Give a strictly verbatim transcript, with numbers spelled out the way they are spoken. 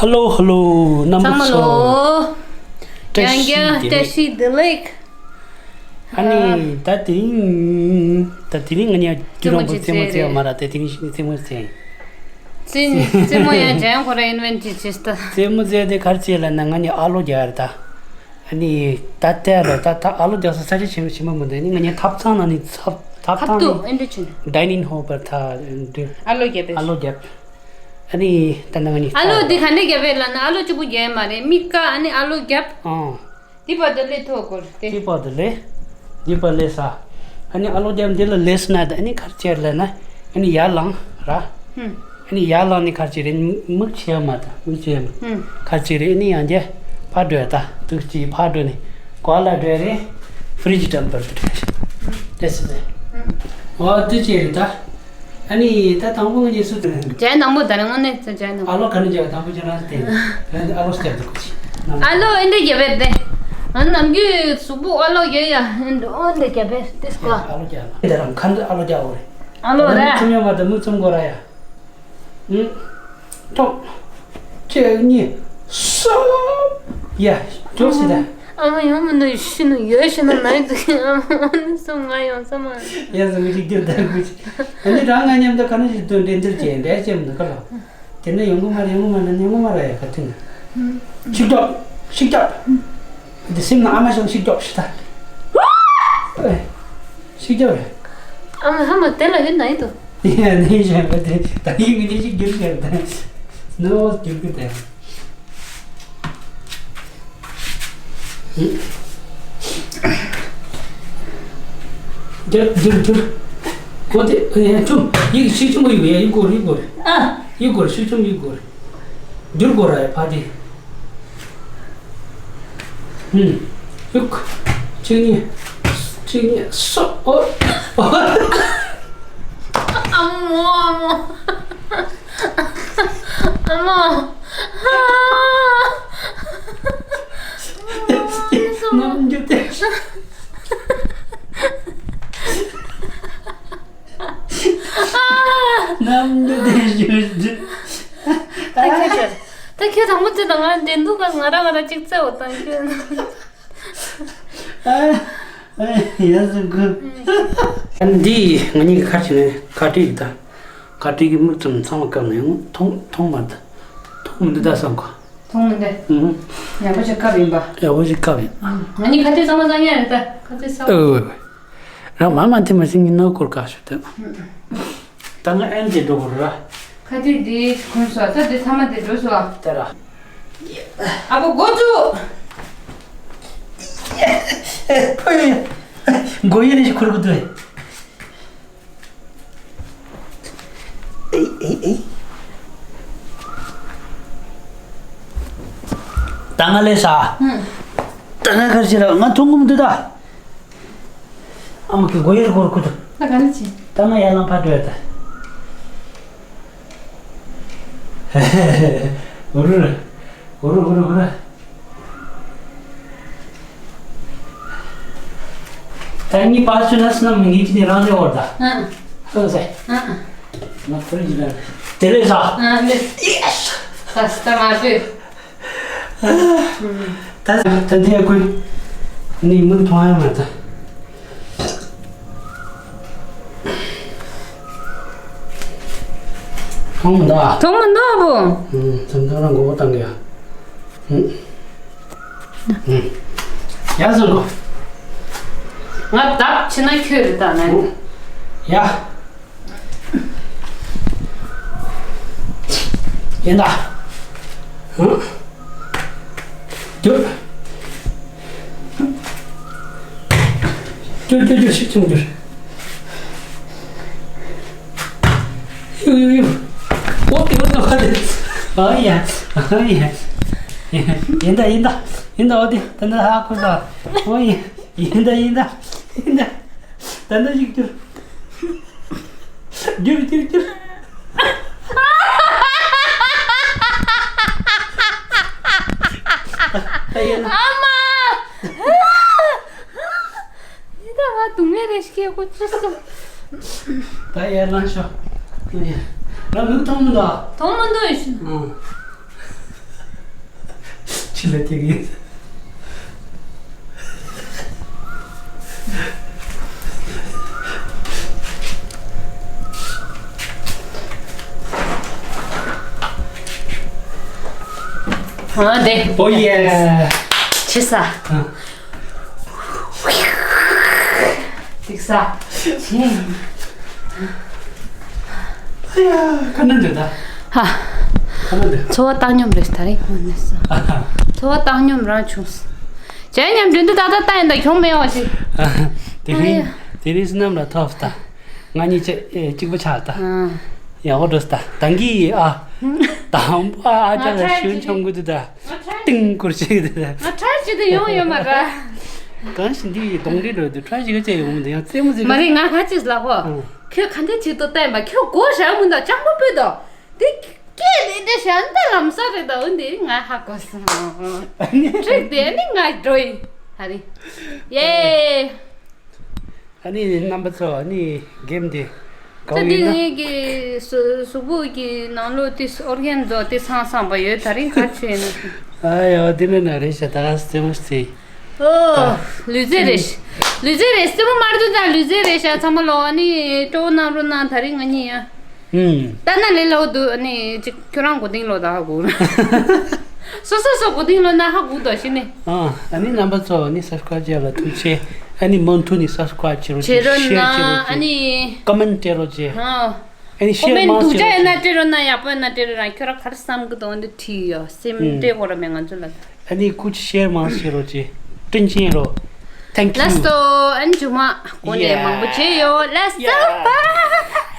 ཧ་ལོ་ཧ་ལོ། རྣམ་པ་ཚོ། ཚང་མ་ལོ། བཀྲ་ཤིས་བདེ་ལེགས། བཀྲ་ཤིས་བདེ་ལེགས། ཨ་ནི་ད་དེ་རིང་ད་དེ་རིང་ང་གཉིས་རྒྱུ་རང་པོ་རྩེད་མོ་རྩེ་བ་མ་ར། དེ་དེ་རིང་ཞིག་རྩེད་མོ་རྩེ། རྩེད་མོ་ཡང་འཇམ་ཁོ་ར་ཨིན་ཝེན་ཊི་ཅེས་ད། རྩེད་མོ་རྩེ་དེ་གར་རྩེ་ལ་ན་ང་གཉིས་ཨ་ལོ་རྒྱག་ར་ད། ཨ་ནི་ད་ལྟ་ལ་ད་ད་ཨ་ལོ་རྒྱག་ས་ས་ཆ་ཆེན་པོ་ཆེན་པོ་མི་འདུག་ཨ་ནི་ང་གཉིས་ཐབ་ཚང་ནང་ནས་ཐབ་ཐབ་ཁབ་ཏུ་ཨེ་འདྲ་ཆུ་ནི། ཌའི་ནིང་ཧོལ་པར་ད་འདུག་ཨ་ལོ་རྒྱབ་པས། ཨ་ལོ་རྒྱབ། ཨ་ནི་ད་ནང་ནི་ཨ་ལོ་འདི་ག་འདྲ་རྒྱབ་པས་ལབ་ན། ཨ་ལོ་གཅིག་པུ་རྒྱབ་མ་རེད། མི་ཀ་ཨ་ནི་ཨ་ལོ་རྒྱབ། ཨང་། འདི་བར་དུ་སླེབས་ཐུབ་དགོས་རེད་དེ། འདི་བར་དུ་སླེབས། འདི་བར་སླེབས་ས། ཨ་ནི་ཨ་ལོ་རྒྱབ་འདི་ལ་སླེབས་ན་ད་ཨ་ནི་གར་ཅེར་ལབ་ན། ཨ་ནི་ཡར་ལངས་ར། ཧུམ། ཨ་ནི་ཡར་ལངས་ནི་གར་ཅེར་རེད། མིག་ཕྱེ་མ་ད་མིག་ཕྱེ་མ། ཧུམ། གར་ཅེར་རེད། ཨ་ནི་ཡང་རྒྱབ་ཕར་འགྲོ་ཡ་ད། དུག་ཅིག་ཕར་འགྲོ་ནི། གོ་ལ་འགྲོ་ཡ་རེད། ཕི་རི་ཇི་ཊེམ་པར་དུ་འགྲོ་ཡ་རེད། དེ་སུ་རེད། ཧུམ། འོ་དེ་ཅེར་རེད་ད། ཨ་ནི་ད་དང་པོ་ངས་སུ་དང་། ཇའི་དང་པོ་ད་རེ་དངོས་གནས་ཚེ་ཇའི་དང་པོ། ཨ་ལོ་ག་ནས་ཇའི་དང་པོ་ཇ་རང་སྟེ། ཨ་ལོ་སྟེ་འདུག་གི། ཨ་ལོ་ཨེ་འདྲ་རྒྱབ་པས་དེ། ཨ་ནམ་རྒྱུན་གཟུགས་པོ་ཨ་ལོ་རྒྱབ་ཡ་ཨེ་འདྲ་ཨོ་འདྲ་རྒྱབ་པས་དེ་སྐོ། ཨ་ལོ་རྒྱབ་ལ། དེ་རང་ཁ་འདི་ཨ་ལོ་རྒྱབ་འོ་རེད། ཨ་ལོ་རེད། མིག་བཙུམ་ཡོང་བ་དང་མིག་བཙུམ་དགོས་ར་ཡ། ཨུམ། ཐོག་གཅིག་གཉིས། སོ། ཡ། འཇོག་སྲིད་ད། ཨ་མ་ཡོང་མི་འདུག་ཤི་ནུ་ཡོད་ཤི་ནུ་མ་ཡོང་འདུག་ཨ་མ་ཨ་ནི་སོང་ང་ཡོང་ས་མ། ཡ་ཟ་མི་ཅིག་འདིར་ད་དགོས་ཅིག་ཨ་ནི་རང་ང་མཉམ་དུ་ག་ནས་ཞིག་སྟོན་འདྲེ་འདིར་བྱས་འདྲེ་བྱས་མི་འདུག་ག་ལ། དེ་ནས་ཡོང་གི་མ་རེད། ཡོང་གི་མ་རེད། ཡོང་གི་མ་རེད། ཡ་ག་དུས་ནས། ཤིག་རྒྱོབ། ཤིག་རྒྱོབ། འདི་སེམས་ནང་ཨ་མ་ཞོག་ཤིག་རྒྱོབ་ཤི་ད། ཨེ། ཤིག་རྒྱོབ་རེད། ཨ་མ་ཧ་མ་དེ་ལ་ཡོད་ན་ཡིན་དོ། ཡ་ནི་ཞེས་པ་དེ་ད་ཡིན་གི་ནི་ཤིག་རྒྱོབ་ཤར་ད། ནོ་རྒྱོབ་གི་དེ། རྒྱབ་རྒྱབ་རྒྱབ། གོ་དེ་ཨེ་ཆུམ་ཡིག་ཤིག་ཆུམ་ཡིག་ཡ་ཡིག་གོ་རེ་ཡིག་གོ་རེ། ཨ། ཡིག་གོ་རེ་ཤིག་ཆུམ་ཡིག་གོ་རེ། འགྱུར་དགོས་ར་ཡ་ཕ་དེ། ཧུམ། ཡུག་གཅིག་གཉིས། གཅིག་གཉིས་སོ། ཨོ། ཨོ། ཨ་མོ་ཨ་མོ། ཨ་མོ། ཨ་མོ། ནམ་རྒྱུན་དེ། ནམ་རྒྱུན་དེ་ཞུ་རྒྱུ། ད་ཁྱོད་ཀྱིས་ད་ཁྱོད་དང་པོ་ཅི་དང་ང་འདྲེན་འདུག་ག་ང་ར་ང་ར་གཅིག་བཙལ་བ་དང་ཁྱོད། ཨ་ཨ་ཡ་ཟུག་གི། འདི་ང་གཉིས་ཀྱི་ཁ་ཅིག་ནས་ཁ་བྲིས་ཀྱི་ད། ཁ་བྲིས་ཀྱི་མིག་ཙམ་ཚང་མ་བཀབ་ནས་ཡོང་མཐོང་མཐོང་མ་ད། མཐོང་མི་འདུག་ད་བསམ་གོ། མཐོང་མི་འདུག་ཨུ་ཧུ། ཡག་པོ་ཞིག་བཀབ་ཡིན་པ། ཡག་པོ་ཞིག་བཀབ་ཡིན། ང་གཉིས་ཁ་བྲིས་ཚང་མ་བཟང་ཡ་རེད་ད། ཁ་བྲིས་ཚང་མ། ཨོ། རང་མ་མ་དེ་མ་ཟིན་གྱི་ནོར་སྐོར་བཀག་ཤོག་དེ། ད་ང་ཨེན་དེ་འགྲོ་དགོས་ར། ཁ་ཐུག་དེ་གོན་སོ་ད་དེ་ཚང་མ་དེ་འགྲོ་སོ། དེ་ར། ཨ་ཁུ་འགོ་བཙུགས། ཨེ་ཨེ་མགོ་ཡི་ནས་ཤིག་འཁུར་གི་འདུག་ཨེ་ཨེ་ཨེ། ད་ང་ལས་ས། ཧུམ། ད་ང་གར་ཞིག་ལ་ང་མཐོང་གི་མི་འདུག་ད། ཨ་མ་གི་མགོ་ཡར་སྐོར་ཁུ་ཐུ། ད་ག་ནས་ཕྱིན། ད་ང་ཡར་ལངས་ཕར་འགྲོ་ཡ་ད། འུ་རུ་རུ། འུ་རུ་འུ་རུ་འུ་རུ། ད་ངའི་པར་ཆུ་ན་སྣམ་ངེས་ཀྱི་ནི་རང་ལས་འོར་ད། ཨ། ཧོ་ཟེ། ཨ། ང་ཕུར་གྱི་ལ། དེ་ལས་ཟ། ཨ་ལས། ཡེ་སི། ད་སྟ་མ་བུ། ད་ད་འདི་ཡ་ཀུན་ནི་མིག་མཐོང་ཡ་མ་ད། མཐོང་མི་འདུག་ཨ། མཐོང་མི་འདུག་ཨ་བུ། ཨུམ། ད་འདི་རང་མགོ་བོ་བཏང་གི་ཡ། ཨུམ། ཨུམ། ཡ་བཟང་གོ། ང་བདག་ཕྱི་ན་ཁྱོད་རེད་ད་ནི། ཨུམ། ཡ། ཡིན་ད། ཧུ། རྒྱུགས། རྒྱུགས་རྒྱུགས་རྒྱུགས་ཤིག་ཅུང་རྒྱུགས། ཡུ་ཡུ་ཡུ། ཨོ་ཡོད་ད་ཧ་ལེ། ཨ་ཡ། ཨ་ཡ། ཡིན་ད་ཡིན་ད། ཡིན་ད་ཨོ་དེ་ད་ནི་ཧ་གོ་ད། ཨོ་ཡ། ཡིན་ད་ཡིན་ད། ཡིན་ད། ད་ནི་ཤིག་རྒྱུགས། རྒྱུགས་རྒྱུགས་རྒྱུགས། ད་ཡར་ལངས། ཨ་མ། ཡིན་ད་ང་སྡུག་བསྔལ་རེ་ཞིག་སྐྱེ་དགོས་བྱུང་སོང་། ད་ཡར་ལངས་ཤོག་ང་མིག་མཐོང་མི་འདུག་མཐོང་མི་འདུག་ཨ། ཕྱི་ལ་ཐེག་གི་ཡིན། ཨ་དེ། ཨོ་ཡེ། ཆེ་ས། ཨ། ཏིག་ས། ཆེ། ཨ་ཡ། ཁ་ན་འདོད་ད། ཧ། ཁ་ན་འདོད། འཚོ་བ་བཏང་སྙོམས་རེད་ད་རིང་ཧོན་ནས་ས། ཨ་ཧ། འཚོ་བ་བཏང་སྙོམས་རང་བྱུང་ས། ཇའི་མཉམ་འགྲན་བསྡུར་ད་ལྟ་ལྟ་ཡིན་ད་གྱོང་མེད་བ་ཞིག་ཨ་ཧ། དེ་རིང་། ཨ་ཡ། དེ་རིང་སྣམ་ལ་ཐོབ་ད། ང་གཉིས་ཅི་ཨེ་གཅིག་པ་ཆགས་ད། ཨ། ཡག་པོ་འགྲོ་ད། དང་གི་ཨ། དང་པོ་ཨ་ཅག་ལ་ཞུན་ཆོམ་གི་འདུག་ད། ཏིང་ཀུར་ཅིག་འདུག་ད། ང་ཁྲལ་ཅི་འདི་ཡོང་ཡོད་མ་ར། གང་ཞིག་འདི་ཡི་གདོང་འདྲེ་འགྲོ་འདུག་ཁྲལ་ཅིག་ག་ཅི་ཡོང་འདི་ཡང་རྩེད་མོ་ཅིག་མ་རེད། ང་ཁ་ཅིག་ལ་ཧོ། ཨ། ཁྱོད་ག་འདྲ་ཅིག་ཏུ་བལྟས་པ་ཁྱོད་སྒོ་ཞག་མུན་ད་ཅང་པོ་པོད་དོ། འདི་སྐད་ལས་འདྲ་ཞག་འདི་ལམ་ས་རེད་ད། འོན་ཏེ་ང་ཧ་གོ་སོང་། ཁྲིག་དེ་ནི་ང་འགྲོ་ཡི། ཧ་རི། ཡེ། ཨ་ནི་རྣམ་པ་ཚོ་ཨ་ནི་གེམ་དེ་ག་ད་བོ་འདི་ཡིན་ན། ངེད་ཀྱི་གཟུགས་གཟུགས་པོ་གི་ནང་ལོགས་དེ་ཨོར་གན་རྫོགས་དེ་ཚང་ཚང་པ་ཡོད། ད་རིང་ག་ཆུ་ཡིན་ན། ཨ་ཡོ་འདི་ནི་ན་རེ་ཤ་ད་ག་རྩེད་མོ་རྩེ། ཨོ། ལུས་རྩལ་རེད། ལུས་རྩལ་རེད། རྩེད་མོ་མར་དུ་ད་ལུས་རྩལ་རེད་ཤ། ཚང་མ་ལོ་ཨ་ནི་སྤྲོ་བོ་གནང་རོགས་གནང་། ད་རིང་ང་གཉིས་ཡ། ཨུམ། ལྟ་ན་ལས་སླ་བོ་འདུག་ཨ་ནི་ཅིག་ཁྱོད་རང་མགོ་རྟིང་སློག་ད་ཧ་གོ། སོ་སོ་སོ་མགོ་རྟིང་སློག་ན་ཧ་གོ་དོ་ཤི་ནི། ཨ་ཨ་ནི་རྣམ་པ་ཚོ་ཨ་ནི་སབ་སི་ཀ་རབ་བྱས་ལ་ཐུགས་རྗེ་ཆེ། ཨ་ནི་མུ་མཐུད་ནས་སབ་སི་ཀ་རབ་བྱེད་རོགས་བྱེད་བྱེད་རོགས་ན་ཨ་ནི། ཀོ་མེན་སྤྲད་རོགས་བྱེད། ཨ་ཨ་ནི་ཤེར་མང་ཙམ་བྱེད་རོགས་བྱེད། ཨ་ནི་སྡུག་ཅག་ཡིན་ན་སྤྲད་རོགས་ན་ཡག་པོ་ཡིན་ན་སྤྲད་རོགས་རང་ཁྱོད་རང་ག་རེ་བསམ་གི་འདུག་འདི་བྲིས་ཡོད་སེམས་ཨུམ། སྤྲད་དགོས་ར་མེད་ང་ཚོ་ལ། ཨ་ནི་སྐུ་མཁྱེན་ཤེར་མང་ཙམ་བྱེད་རོགས་བྱེད། བཀྲིན་ཆེན་རོགས། Thank you. ལགས་སོ། ཨ་ནི་མཇུག་མ་གོ་ནས་མང་པོ་བྱས་ཡོད། ལགས་སོ། Yeah.